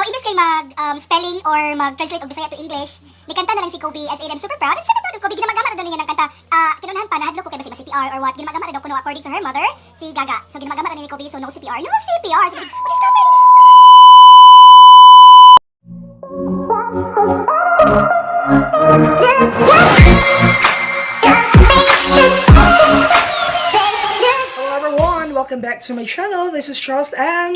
Imbes kay mag spelling or mag-translate og Bisaya to English, nikanta na lang si Kobe. As in, I'm super proud. I'm super proud of Kobe. Ginamagama na daw niya ng kanta. Kinunahan pa, nahadlok ko kay basi CPR or what. Ginamagama na daw kuno according to her mother, si Gaga. So ginamagama na ni Kobe, so no CPR. No CPR! So, discover niya siya. Hello everyone! Welcome back to my channel. This is Charles M.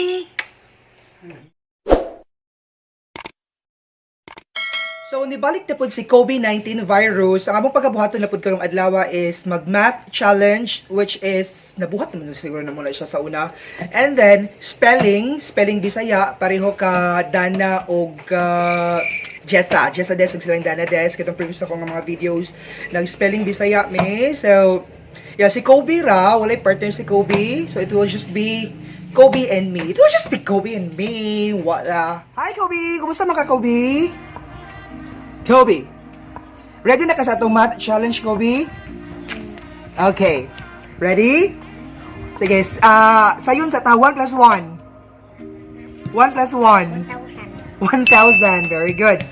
So, nibalik na pud si COVID-19 virus. Ang among pagabuhaton na pud karong adlaw is mag-math challenge, which is, nabuhat naman na siguro na muna siya sa una. And then, spelling, spelling Bisaya, pareho ka Dana og Jessa. Jessa Des, ug silang Dana Des. Katong previous ako nga mga videos, nag-spelling Bisaya me. So, yeah, si Kobe ra, walay partner si Kobe. So, it will just be Kobe and me. It will just be Kobe and me. Wala. Hi, Kobe! Kumusta man ka, Kobe? Kobe, ready na ka sa atong math challenge, Kobe? Okay. Ready? Sige, sayon sa ta, 1 plus 1. 1 plus 1. 1,000. 1,000. Very good.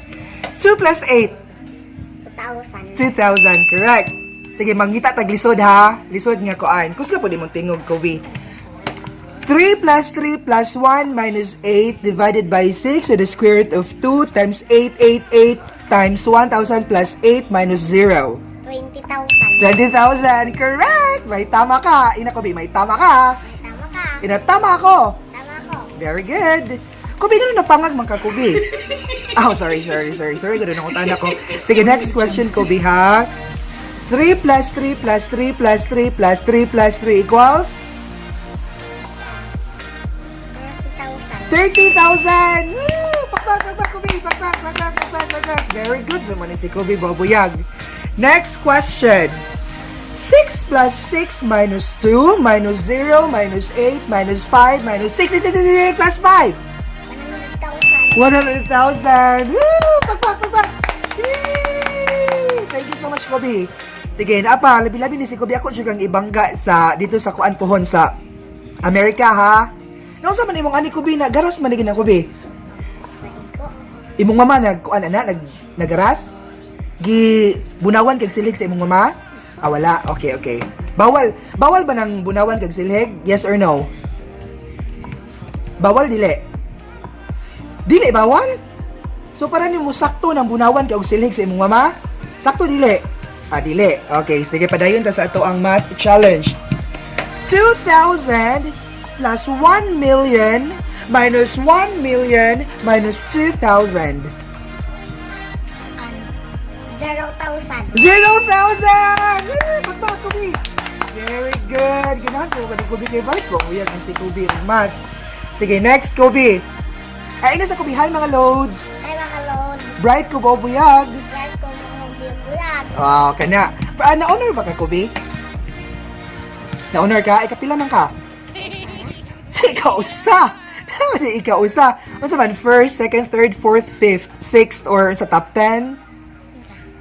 2 plus 8. 2,000. 2,000. Correct. Sige, mangita tag lisod ha. Lisod nga koan. Kusga po di mong tingog, Kobe. 3 plus 3 plus 1 minus 8 divided by 6, so the square root of 2 times 8, 8, 8 times 1,000 plus 8 minus 0. 20,000. 20,000. Correct! May tama ka. Ina, Kobe, may tama ka. May tama ka. Ina, tama ako. Tama ko. Very good. Kobe, ganun napangag man ka, Kobe. Oh, sorry, sorry, sorry. Sorry, ganun ang utana ko. Sige, next question, Kobe, ha? 3 plus 3 plus 3 plus 3 plus 3 plus 3 equals? 30,000. 30,000! Woo! Pakpak, pakpak, Kobe! Pakpak, pakpak, pakpak, pakpak. Very good. So, man si Kobe Bobuyag. Next question. 6 plus 6 minus 2 minus 0 minus 8 minus 5 minus 6, 6, 6, 6, plus 5. 100,000. 100,000! Woo! Pakpak, pakpak! Yay! Thank you so much, Kobe. Sige, naapa, labi-labi ni si Kobe. Ako siya kang ibangga sa, dito sa Kuan Pohon sa Amerika, ha? Naunsa man imong ani, Kobe, na garas man ni ang Kobe? Maigo. Imong mama nag kuan ana nag nagaras? Gi bunawan kag silhig sa imong mama? Ah, wala. Okay, okay. Bawal bawal ba nang bunawan kag silhig? Yes or no? Bawal dili. Dili bawal? So para nimo sakto nang bunawan kag silhig sa imong mama? Sakto dili. Ah, dili. Okay, sige, padayon ta sa ato ang math challenge. 2,000 plus 1 million minus 1 million minus 2,000. 0,000. 0,000! Eh, Pagba, Kobe! Very good! Ganahan ko ka ng Kobe kay balik ko. Uyan, si Kobe ang math. Sige, next, Kobe. Ay, ina sa Kobe. Hi, mga loads! Ay, mga load. Bright ko ba buyag? Bright ko mga buyag. Ah, kana. Na-honor ba ka, Kobe? Na-honor ka? Ikaw, pila man ka? Sa ikaw usa. Tama di ikaw usa. Unsa man, first, second, third, fourth, fifth, sixth, or sa top 10?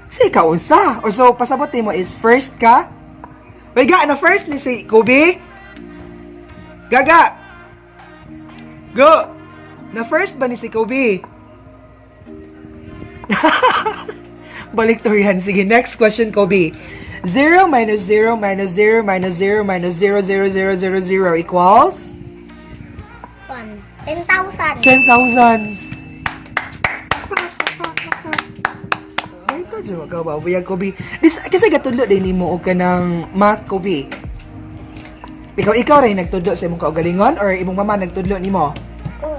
Sa ikaw usa. O so, pasabot nimo is first ka? Wait, ga, na first ni si Kobe? Gaga! Go! Na first ba ni si Kobe? Baliktorian. Sige, next question, Kobe. 0 minus 0 minus 0 minus 0 minus 0 0 0 0 0 equals? 1. 10,000. 10,000. Ay, ka dyan, magkababuyag, Kobe. Dis, kasi gatudlo din nimo og kanang math, Kobe. Ikaw rin nagtudlo sa imong kaugalingon or imong mama nagtudlo nimo? Ura.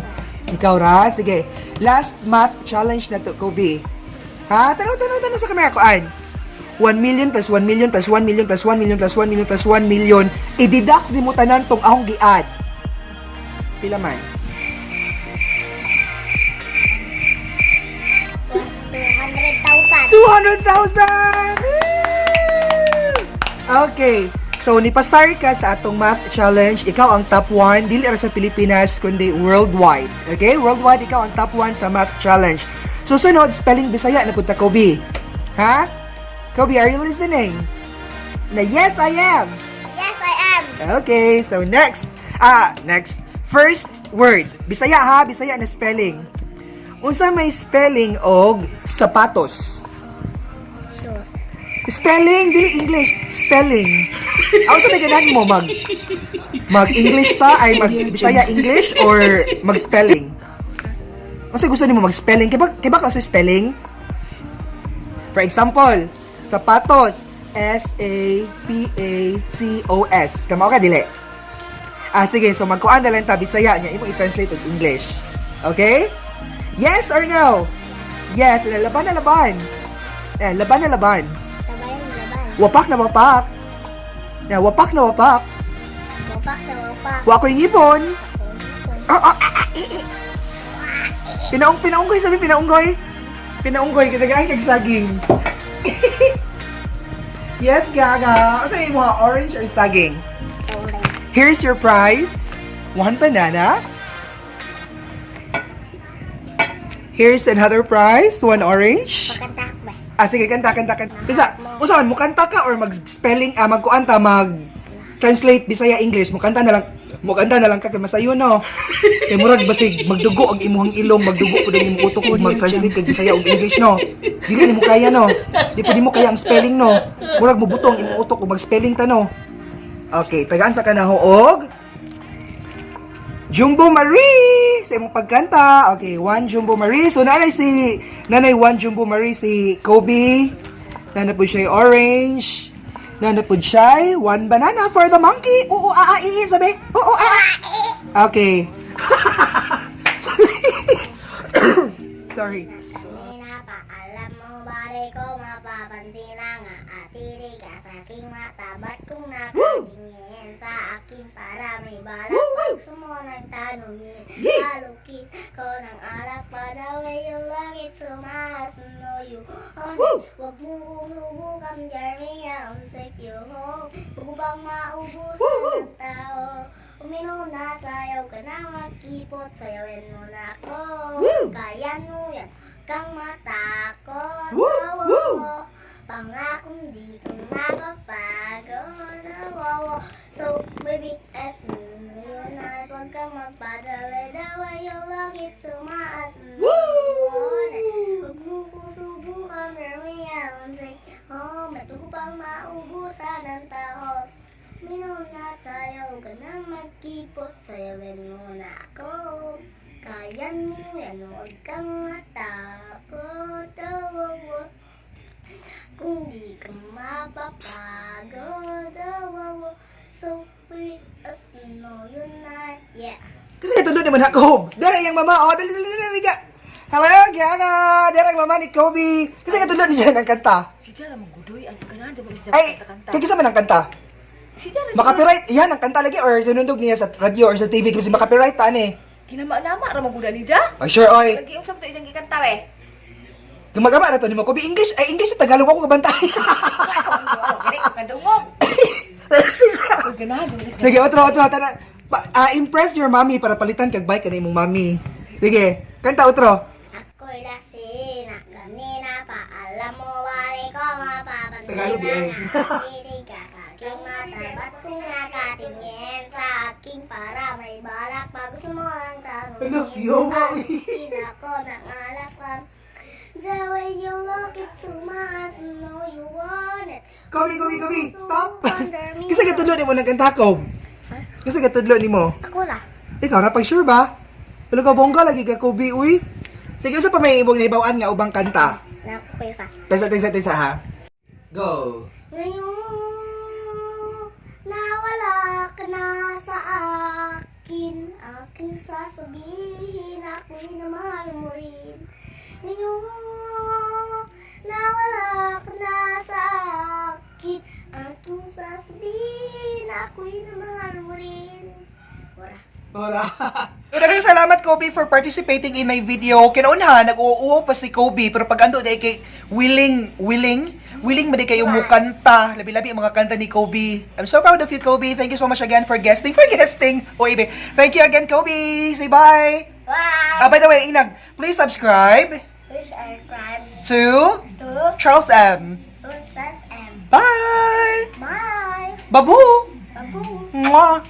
Ikaw ra? Sige. Last math challenge na to, Kobe. Ha? Tanaw, tanaw, tanaw sa camera ko, an. 1 million plus 1 million plus 1 million plus 1 million plus 1 million plus 1 million. I-deduct ni mo tanan tong ahong gi-add. Pila man? 200,000. 200,000! Woo! Okay. So, nipasar ka sa atong math challenge. Ikaw ang top 1, dili ra sa Pilipinas, kundi worldwide. Okay? Worldwide, ikaw ang top 1 sa math challenge. Susunod, spelling Bisaya na punta, Kobe. Ha? Kobe, are you listening? Na yes, I am! Yes, I am. Okay, so next. Ah, next. First word. Bisaya ha, Bisaya na spelling. Unsa may spelling og sapatos? Shoes. Spelling, dili English. Spelling. Ako sa may ganahan mo mag English ta ay mag Bisaya English or mag spelling? Kasi gusto nimo mag spelling? Kay ba ka sa spelling? For example, sapatos, S A P A T O S. Kamao ka dili? Ah, sige, so magkuan na lang ta Bisaya niya imo i-translate og English. Okay? Yes or no? Yes, laban na laban. Eh, laban na laban. Laban, laban. Wapak na wapak. Yeah, wapak na wapak. Wapak na wapak. Wa ko'y ngipon. Ako. Ah, ah, ah, ah, eh, eh. Pinaunggoy, sabi pinaunggoy. Pinaunggoy, kitagaan kag saging. Yes, Gaga. Ano mo, orange or saging? Orange. Here's your prize. One banana. Here's another prize, one orange. Pakanta ko ba? Ah, sige, kanta, kanta, kanta. Bisa, usahan, mukanta ka or mag-spelling, ah, magkuan ta, mag-translate Bisaya English, mukanta na lang ka, kay masayo, no? Kay murag basig, magdugo ang imuhang ilong, magdugo pud ang imong utok kung mag-translate kag Bisaya ug English, no? Dili nimo kaya, no? Di pud nimo kaya ang spelling, no? Murag mubuto ang imong utok kung mag-spelling ta, no? Okay, tagaan sa kanaho og Jumbo Marie! Sa imong pagkanta. Okay, one Jumbo Marie. So, nanay one Jumbo Marie si Kobe. Nana po siya orange. Nana po siya one banana for the monkey. Oo, ah, ah, i, i, sabi. Oo, ah, ah. Okay. Sorry. Kanina pa, alam mo ba di ko mapapansin na nga atitig ka sa aking mata? Ba't kung nakatingin sa akin para may balak? Woo! Pag sumunang tanungin, Yee! halukin ko ng alak. By the way you look it so much, know you on. Woo! Huwag mo kong subukan, Jeremy, I'm sick you home. Huwag mo bang maubusan Woo! Woo! ng tao? Uminom na, sayaw ka na, magkipot, sayawin mo na ako. Woo! Kaya mo yan, kang matakot. Woo! Oh, Woo! oh. Pangakong di ko mapapagod. Oh. So, baby, as yun na, huwag kang magpadala. The way you look it sumaas. Woo! Huwag mo kong subukan, Jeremy, I'm sick. Oh, ba't ko pang maubusan ng tao? Minom na, sayaw ka na, magkipot, sayawin mo na ako. Kaya mo yan, huwag kang matakot. Oh. Kung di ka mapapagod. Oh. So, wait us know you not, yeah. Kasi ito doon naman ako. Dara yung mama. Oh, dali, dali, dali, dali ka. Hello, Gaga. Dara ang mama ni Kobe. Kasi ito doon siya ng kanta. Si Jara manggudoy ang ganahan dyan mo si Jara Ay, kanta-kanta. kaya kisa man ang kanta. Si Jara Makapiright, yan ang kanta lagi or sinundog niya sa radyo or sa TV kasi makapiright ta ani. Kinama-nama ra mangguda ni Ja. Pag sure oy, Lagi usab to isang gikanta we. gumagama na to ni mo Kobe English, ay English o Tagalog ako kabantay. Dili ka kadungog. Uy, ganahan dyan mo si Sige, otro, otro, tara. Impress your mommy para palitan kag bike kanay imong mommy. Sige, kanta otro. Ako'y lasing na kanina pa. Alam mo ba rin ko mapapansin Tagalog, na eh. nakatitig ka sa aking mata? Ba't kung nakatingin sa aking para may balak pa? Gusto mo lang tanungin. Ano? Yo, Halukin ako ng alakan. The way you look it to my eyes, know you want it. Kobe, Kobe, Kobe, stop. Wonder me. Kasi katudlo nimo ng kanta ko. Kasi katudlo nimo. Ako na. Ikaw na pag sure ba? Pero ka bongga lagi ka Kobe, uy. Sige, usa pa may imong nahibaw-an nga ubang kanta. Naku ko isa. Tesa, tesa, tesa ha. Go. Ngayon, nawala ka na sa akin, aking sasabihin, ako'y namahal mo rin. Ngayon, nawala ka na sa akin, aking sasabihin, ako'y namahal mo rin. Ora. Wala. So, daghang salamat, Kobe, for participating in my video. Kinaunhan, nag-uuo pa si Kobe, pero pag ando dahil kay willing, willing, willing man di kayo mukanta. Labi-labi ang mga kanta ni Kobe. I'm so proud of you, Kobe. Thank you so much again for guesting. O, ibe. Thank you again, Kobe. Say bye. Bye! Ah, by the way, Inag, please subscribe Please subscribe to to Charles M. Princess M. Bye! Bye! Babu! Babu! Mwah!